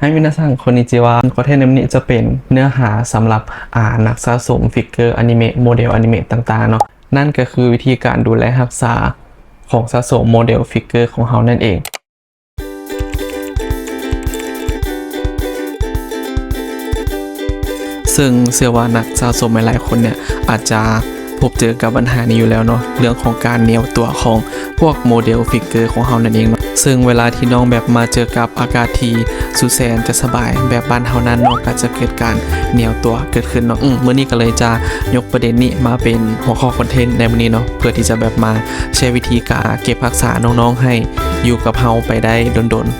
ໃຫ້ມິນາຊັງ ຄົນນິຈິວະ ຄອນເທັນໃນມື້ນີ້ຈະເປັນເນື້ອຫາສຳລັບ ອ່າ ນັກສະສົມຟິກເກີອານິເມະ ໂມເດວອານິເມະຕ່າງໆເນາະ. ນັ້ນກໍຄືວິທີການດູແລຮັກສາຂອງສະສົມໂມເດວຟິກເກີຂອງເຮົານັ້ນເອງ. ເຊິ່ງເຊື່ອວ່ານັກສະສົມຫຼາຍໆຄົນເນ່ຍ ອາດຈະພົບເຈີກັບບັນຫານີ້ຢູ່ແລ້ວເນາະ ເລື່ອງຂອງການໜຽວຕົວຂອງພວກໂມເດວຟິກເກີຂອງເຮົານັ້ນເອງເນາະ. ເຊິ່ງເວລາທີ່ນ້ອງແບບມາເຈີກັບອາກາດທີ່ສຸດແສນຈະສະບາຍແບບບ້ານເຮົານັ້ນ ນ້ອງກໍຈະເກີດການໜຽວຕົວເກີດຂຶ້ນເນາະ. ອືມ ມື້ນີ້ກໍເລີຍຈະຍົກປະເດັນນີ້ມາເປັນຫົວຂໍ້ຄອນເທັນໃນມື້ນີ້ເນາະ ເພື່ອທີ່ຈະແບບມາແຊວິທີການເກັບຮັກສານ້ອງໆໃຫ້ຢູ່ກັບເຮົາໄປໄດ້ດົນໆ.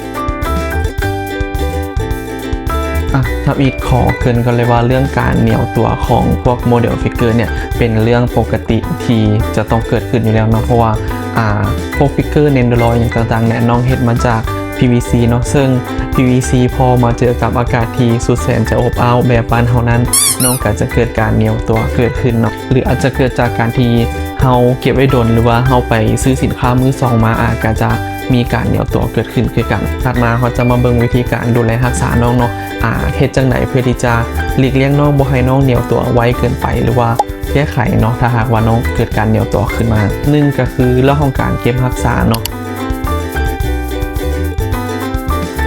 ອ່ະ ທຳອິດຂໍເກີ່ນກ່ອນເລີຍວ່າ ເລື່ອງການໜຽວຕົວຂອງພວກໂມເດວຟິກເກີເນ່ຍ ເປັນເລື່ອງປົກກະຕິທີ່ຈະຕ້ອງເກີດຂຶ້ນຢູ່ແລ້ວເນາະ ເພາະວ່າ ອ່າ ພວກຟິກເກີ Nendoroid ຫຍັງຕ່າງໆເນ່ຍ ນ້ອງເຮັດມາຈາກ PVC ເນາະ ເຊິ່ງ PVC ພໍມາເຈີກັບອາກາດທີ່ສຸດແສນຈະອົບອ້າວແບບບ້ານເຮົານັ້ນ ນ້ອງກໍຈະເກີດການໜຽວຕົວເກີດຂຶ້ນເນາະ ຫຼືອາດຈະເກີດຈາກການທີ່ເຮົາເກັບໄວ້ດົນ ຫຼືວ່າເຮົາໄປຊື້ສິນຄ້າມືສອງມາ ອາດກໍຈະ ມີການໜຽວຕົວເກີດຂຶ້ນຄືກັນ. ຖັດມາເຮົາຈະມາເບິ່ງວິທີການດູແລຮັກສານ້ອງເນາະ ອາ ເຮັດຈັ່ງໃດເພື່ອທີ່ຈະຫຼີກລ່ຽງນ້ອງ ບໍ່ໃຫ້ນ້ອງໜຽວຕົວໄວເກີນໄປ ຫຼືວ່າແກ້ໄຂເນາະ ຖ້າຫາກວ່ານ້ອງເກີດການໜຽວຕົວຂຶ້ນມາ. ໜຶ່ງກໍຄືເລື່ອງຂອງການເກັບຮັກສາເນາະ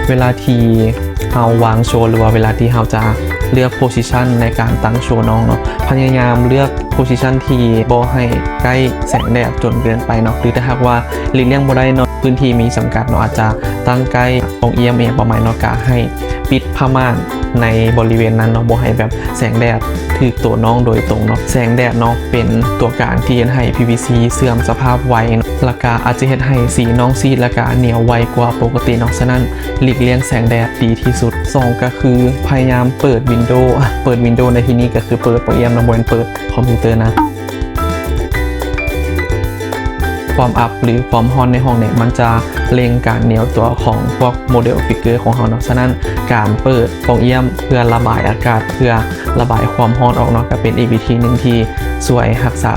ເວລາທີ່ເຮົາວາງໂຊ ຫຼືວ່າເວລາທີ່ເຮົາຈະເລືອກ position ໃນການຕັ້ງໂຊນ້ອງເນາະ ພະຍາຍາມເລືອກ position ທີ່ບໍ່ໃຫ້ໃກ້ແສງແດດຈົນເກີນໄປເນາະ ຫຼືຖ້າຫາກວ່າຫຼີກລ່ຽງບໍ່ໄດ້ເນາະ ພື້ນທີ່ມີຈຳກັດເນາະ ອາດຈະຕັ້ງໃກ້ປ່ອງຢ້ຽມອີ່ຫຍັງປະມານເນາະ ກະໃຫ້ປິດຜ້າມ່ານໃນບໍລິເວນນັ້ນເນາະ ບໍ່ໃຫ້ແບບແສງແດດຖືກໂຕນ້ອງໂດຍຕົງເນາະ. ແສງແດດເນາະ ເປັນຕົວການທີ່ເຮັດໃຫ້ PVC ເສື່ອມສະພາບໄວເນາະ ແລ້ວກະອາດຈະເຮັດໃຫ້ສີນ້ອງຊີດ ແລ້ວກະໜຽວໄວກວ່າປົກກະຕິເນາະ ສະນັ້ນຫຼີກລ່ຽງແສງແດດດີທີ່ສຸດ. ສອງ ກະຄືພະຍາຍາມເປີດ Windows ເປີດ Windows ໃນທີ່ນີ້ກະຄືເປີດປ່ອງຢ້ຽມເນາະ ບໍ່ແມ່ນເປີດ ຄອມພິວເຕີນະ. ຄວາມອັບ ຫຼື ຄວາມຮ້ອນໃນຫ້ອງເນ່ຍ ມັນຈະເລັ່ງການໜຽວຕົວຂອງພວກໂມເດວຟິກເກີຂອງເຮົາເນາະ. ສະນັ້ນ ການເປີດປ່ອງຢ້ຽມເພື່ອລະບາຍອາກາດ ເພື່ອລະບາຍຄວາມຮ້ອນອອກເນາະ ກະເປັນອີກວິທີໜຶ່ງທີ່ຊ່ວຍຮັກສາ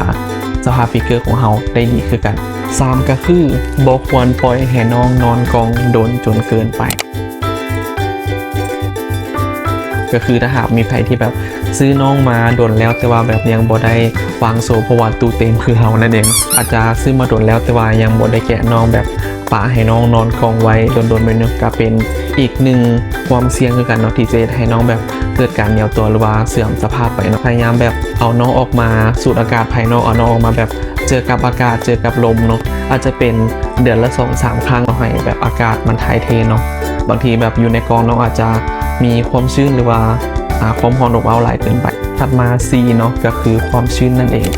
ສະພາບຟິກເກີຂອງເຮົາໄດ້ດີຄືກັນ. ສາມ ກະຄືບໍ່ຄວນປ່ອຍໃຫ້ນ້ອງນອນກ່ອງດົນຈົນເກີນໄປ. ກໍຄືຖ້າຫາກມີໃຜທີ່ແບບຊື້ນ້ອງມາດົນແລ້ວ ແຕ່ວ່າແບບຍັງບໍ່ໄດ້ວາງໂຊ ເພາະວ່າຕູ້ເຕັມຄືເຮົານັ້ນເອງ ອາດຈະຊື້ມາດົນແລ້ວ ແຕ່ວ່າຍັງບໍ່ໄດ້ແກະນ້ອງ ແບບປະໃຫ້ນ້ອງນອນກ່ອງໄວ້ດົນໆ ແບບນີ້ ກໍເປັນອີກໜຶ່ງຄວາມສ່ຽງຄືກັນເນາະ ທີ່ຈະເຮັດໃຫ້ນ້ອງແບບເກີດການໜຽວຕົວ ຫຼືວ່າເສື່ອມສະພາບໄປເນາະ. ພະຍາຍາມແບບເອົານ້ອງອອກມາສູດອາກາດພາຍນອກ ເອົານ້ອງອອກມາແບບ ເຈີກັບອາກາດ ເຈີກັບລົມເນາະ ອາດຈະເປັນເດືອນລະສອງສາມຄັ້ງເນາະ ໃຫ້ແບບອາກາດມັນຖ່າຍເທເນາະ. ບາງທີແບບຢູ່ໃນກ່ອງເນາະ ອາດຈະມີຄວາມຊື້ນ ຫຼືວ່າ ອາ ຄວາມຮ້ອນອົບອ້າວຫຼາຍເກີນໄປ. ຖັດມາ ສີ່ ເນາະ ກໍຄືຄວາມຊື້ນນັ້ນເອງ.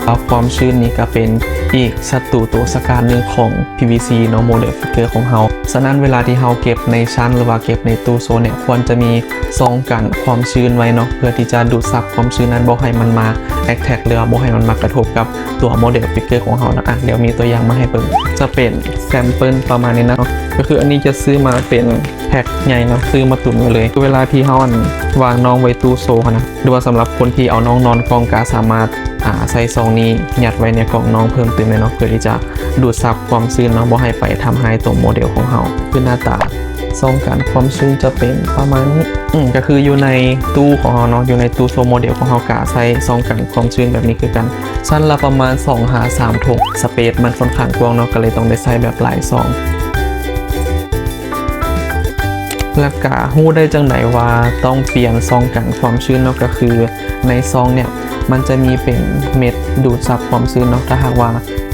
ແລ້ວຄວາມຊື້ນນີ້ກໍເປັນອີກສັດຕູຕົວສະກາດໜຶ່ງຂອງ PVC ເນາະ ໂມເດວຟິກເກີຂອງເຮົາ. ສະນັ້ນເວລາທີ່ເຮົາເກັບໃນຊັ້ນ ຫຼືວ່າເກັບໃນຕູ້ໂຊເນ່ຍ ຄວນຈະມີ ຊ່ອງກັນຄວາມຊື້ນໄວ້ເນາະ ເພື່ອທີ່ຈະດູດຊັບຄວາມຊື້ນນັ້ນ ບໍ່ໃຫ້ມັນມາ attack ຫຼືວ່າບໍ່ໃຫ້ມັນມາກະທົບກັບຕົວໂມເດວຟິກເກີຂອງເຮົາເນາະ. ອາ ດຽວມີຕົວຢ່າງມາໃຫ້ເບິ່ງ ຈະເປັນ sample ປະມານນີ້ນະເນາະ ກໍຄືອັນນີ້ຈະຊື້ມາເປັນແພັກໃຫຍ່ເນາະ ຊື້ມາຕຸນໄວ້ເລີຍ. ເວລາທີ່ເຮົາ ອັນ ວາງນ້ອງໄວ້ຕູ້ໂຊຫັ້ນນະ ຫຼືວ່າສຳລັບຄົນທີ່ເອົານ້ອງນອນກ່ອງ ກໍສາມາດ ອາ ໃສ່ຊອງນີ້ຍັດໄວ້ໃນກ່ອງນ້ອງເພີ່ມຕື່ມໄດ້ເນາະ ເພື່ອທີ່ຈະດູດຊັບຄວາມຊື້ນເນາະ ບໍ່ໃຫ້ໄປທຳຮ້າຍຕົວໂມເດວຂອງເຮົາ. ຄືໜ້າຕາຊ່ອງກັນຄວາມຊື້ນຈະເປັນປະມານນີ້ ອືມ ກໍຄືຢູ່ໃນຕູ້ຂອງເຮົາເນາະ ຢູ່ໃນຕູ້ໂຊໂມເດວຂອງເຮົາກະໃສ່ຊ່ອງກັນຄວາມຊື້ນແບບນີ້ຄືກັນ. ຊັ້ນລະປະມານສອງຫາສາມຖົງ ສະເປດມັນຂ້ອນຂ້າງກວ້າງເນາະ ກໍເລີຍຕ້ອງໄດ້ໃສ່ແບບຫຼາຍຊອງ. ແລ້ວກະຮູ້ໄດ້ຈັ່ງໃດວ່າຕ້ອງປ່ຽນຊ່ອງກັນຄວາມຊື້ນເນາະ ກໍຄືໃນຊອງເນ່ຍ ມັນຈະມີເປັນເມັດດູດຊັບຄວາມຊື້ນເນາະ. ຖ້າຫາກວ່າ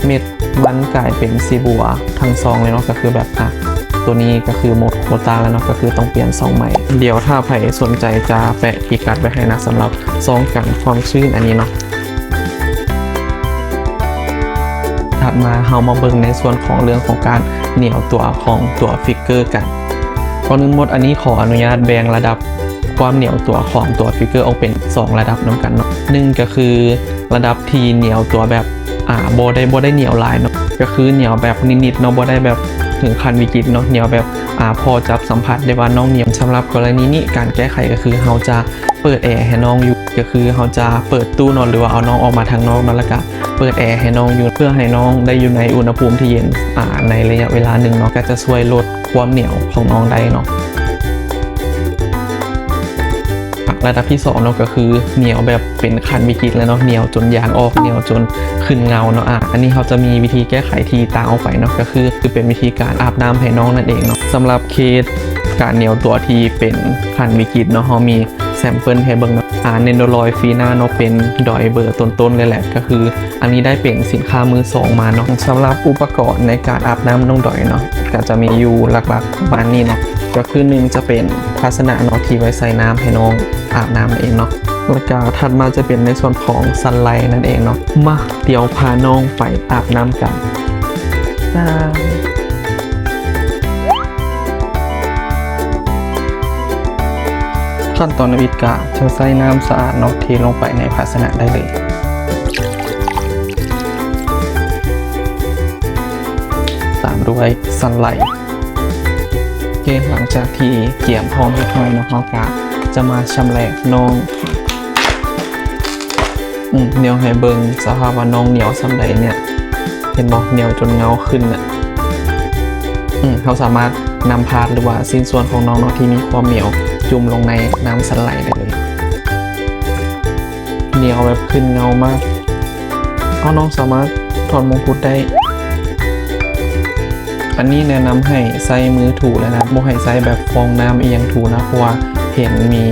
ເມັດມັນກາຍເປັນສີບົວທັງຊອງເລີຍເນາະ ກໍຄືແບບ ອະ ຕົວນີ້ກໍຄືໝົດໂຄຕາແລ້ວເນາະ ກໍຄືຕ້ອງປ່ຽນຊອງໃໝ່. ດຽວຖ້າໃຜສົນໃຈຈະແປະພິກັດໄວ້ໃຫ້ນະ ສຳລັບຊ່ອງກັນຄວາມຊື້ນອັນນີ້ເນາະ. ຖັດມາເຮົາມາເບິ່ງໃນສ່ວນຂອງເລື່ອງຂອງການໜຽວຕົວຂອງຕົວຟິກເກີກັນ. ກ່ອນອື່ນໝົດ ອັນນີ້ຂໍອະນຸຍາດແບ່ງລະດັບຄວາມໜຽວຕົວຂອງຕົວຟິກເກີອອກເປັນສອງລະດັບນຳກັນເນາະ. ໜຶ່ງກໍຄືລະດັບທີ່ໜຽວຕົວແບບ ອາ ບໍ່ໄດ້ ບໍ່ໄດ້ໜຽວຫຼາຍເນາະ ກໍຄືໜຽວແບບນິດໆເນາະ ບໍ່ໄດ້ແບບເຖິງຂັ້ນວິກິດເນາະ ໜຽວແບບ ອາ ພໍຈັບສຳຜັດໄດ້ວ່ານ້ອງໜຽວ. ສຳລັບກໍລະນີນີ້ ການແກ້ໄຂກໍຄືເຮົາຈະ ເປີດແອໃຫ້ນ້ອງຢູ່ ກໍຄືເຮົາຈະເປີດຕູ້ເນາະ ຫຼືວ່າເອົານ້ອງອອກມາທາງນອກເນາະ ແລ້ວກະເປີດແອໃຫ້ນ້ອງຢູ່ ເພື່ອໃຫ້ນ້ອງໄດ້ຢູ່ໃນອຸນຫະພູມທີ່ເຢັນ ອາ ໃນໄລຍະເວລາໜຶ່ງເນາະ ກໍຈະຊ່ວຍລົດຄວາມໜຽວຂອງນ້ອງໄດ້ເນາະ. ລະດັບທີສອງເນາະ ກໍຄືໜຽວແບບເປັນຂັ້ນວິກິດແລ້ວເນາະ ໜຽວຈົນຢາງອອກ ໜຽວຈົນຂຶ້ນເງົາເນາະ. ອາ ອັນນີ້ເຮົາຈະມີວິທີແກ້ໄຂທີ່ຕ່າງອອກໄປເນາະ ກໍຄື ຄືເປັນວິທີການອາບນ້ຳໃຫ້ນ້ອງນັ້ນເອງເນາະ. ສຳລັບເຄສການໜຽວຕົວທີ່ເປັນຂັ້ນວິກິດເນາະ ເຮົາມີແຊມເປິນໃຫ້ເບິ່ງເນາະ ອາ Nendoroid Fina ເນາະ ເປັນດອຍເບີຕົ້ນໆເລີຍແຫຼະ ກໍຄື ອັນນີ້ໄດ້ເປັນສິນຄ້າມືສອງມາເນາະ. ສຳລັບອຸປະກອນໃນການອາບນ້ຳນ້ອງດອຍເນາະ ກໍຈະມີຢູ່ຫຼັກໆປະມານນີ້ເນາະ ກໍຄືໜຶ່ງຈະເປັນພາຊະນະເນາະ ທີ່ໄວ້ໃສ່ນ້ຳໃຫ້ນ້ອງອາບນ້ຳນັ້ນເອງເນາະ ແລ້ວກະຖັດມາຈະເປັນໃນສ່ວນຂອງສັນໄຫຼນັ້ນເອງເນາະ. ມາ ດຽວພານ້ອງໄປອາບນ້ຳກັນ. ຂັ້ນຕອນທຳອິດກະຈະໃຊ້ນ້ຳສະອາດເນາະ ເທລົງໄປໃນພາຊະນະໄດ້ເລີຍ ຕາມດ້ວຍສັນໄຫຼ. ໂອເຄ ຫຼັງຈາກທີ່ກຽມພ້ອມຮຽບຮ້ອຍເນາະ ເຮົາກະຈະມາຊຳແຫຼະນ້ອງ ອືມ ແນວໃຫ້ເບິ່ງສະພາບວ່ານ້ອງໜຽວສ່ຳໃດເນຍ ເຫັນບໍ່? ໜຽວຈົນເງົາຂຶ້ນນະ. ອືມ ເຮົາສາມາດນຳພາດ ຫຼືວ່າຊິ້ນສ່ວນຂອງນ້ອງເນາະ ທີ່ມີຄວາມໜຽວຈຸ່ມລົງໃນນ້ຳສັນໄຫຼໄດ້ເລີຍ. ໜຽວແບບຂຶ້ນເງົາມາກ. ເອົາ ນ້ອງສາມາດຖອດມົງກຸດໄດ້. ອັນນີ້ແນະນຳໃຫ້ໃຊ້ມືຖູເລີຍນະ ບໍ່ໃຫ້ໃຊ້ແບບຟອງນ້ຳອີ່ຫຍັງຖູນະ ເພາະວ່າເຫັນມີ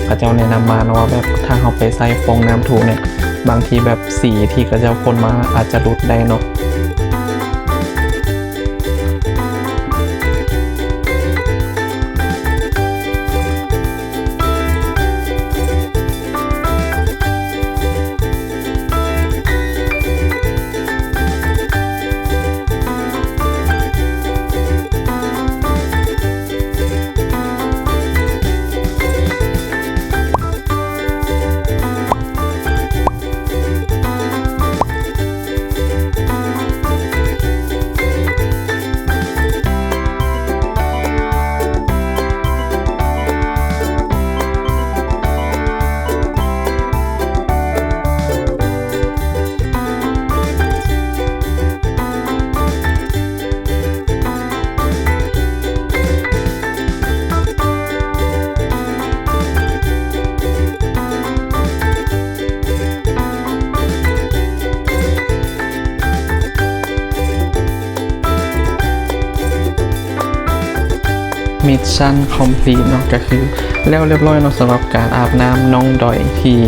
ເຂົາເຈົ້າແນະນຳມາເນາະ ວ່າແບບຖ້າເຮົາໄປໃຊ້ຟອງນ້ຳຖູເນຍ ບາງທີແບບສີທີ່ເຂົາເຈົ້າພົ່ນມາອາດຈະຫຼຸດໄດ້ເນາະ. Mission complete ເນາະ ກໍຄືແລ້ວຮຽບຮ້ອຍເນາະ ສຳລັບການອາບນ້ຳນ້ອງດອຍທີ່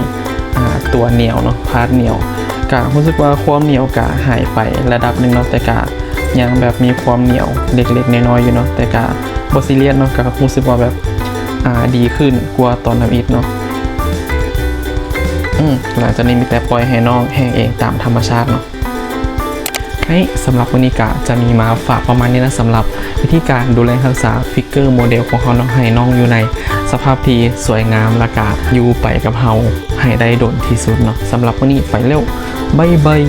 ອ່າ ຕົວໜຽວເນາະ ພາດໜຽວ ກະຮູ້ສຶກວ່າຄວາມໜຽວກະຫາຍໄປລະດັບໜຶ່ງເນາະ ແຕ່ກະຍັງແບບມີຄວາມໜຽວເລັກໆນ້ອຍໆຢູ່ເນາະ ແຕ່ກະບໍ່ຊີຣຽສເນາະ ກະຮູ້ສຶກວ່າແບບ ອ່າ ດີຂຶ້ນກວ່າຕອນທຳອິດເນາະ. ອືມ ຫຼັງຈາກນີ້ມີແຕ່ປ່ອຍໃຫ້ນ້ອງແຫ້ງເອງຕາມທຳມະຊາດເນາະ. ໃຫ້ ສຳລັບມື້ນີ້ກະຈະມີມາຝາກປະມານນີ້ນະ ສຳລັບວິທີການດູແລຮັກສາຟິກເກີໂມເດວຂອງເຮົາເນາະ ໃຫ້ນ້ອງຢູ່ໃນສະພາບທີ່ສວຍງາມ ແລ້ວກະຢູ່ໄປກັບເຮົາໃຫ້ໄດ້ດົນທີ່ສຸດເນາະ. ສຳລັບມື້ນີ້ໄປແລ້ວ ບາຍບາຍ.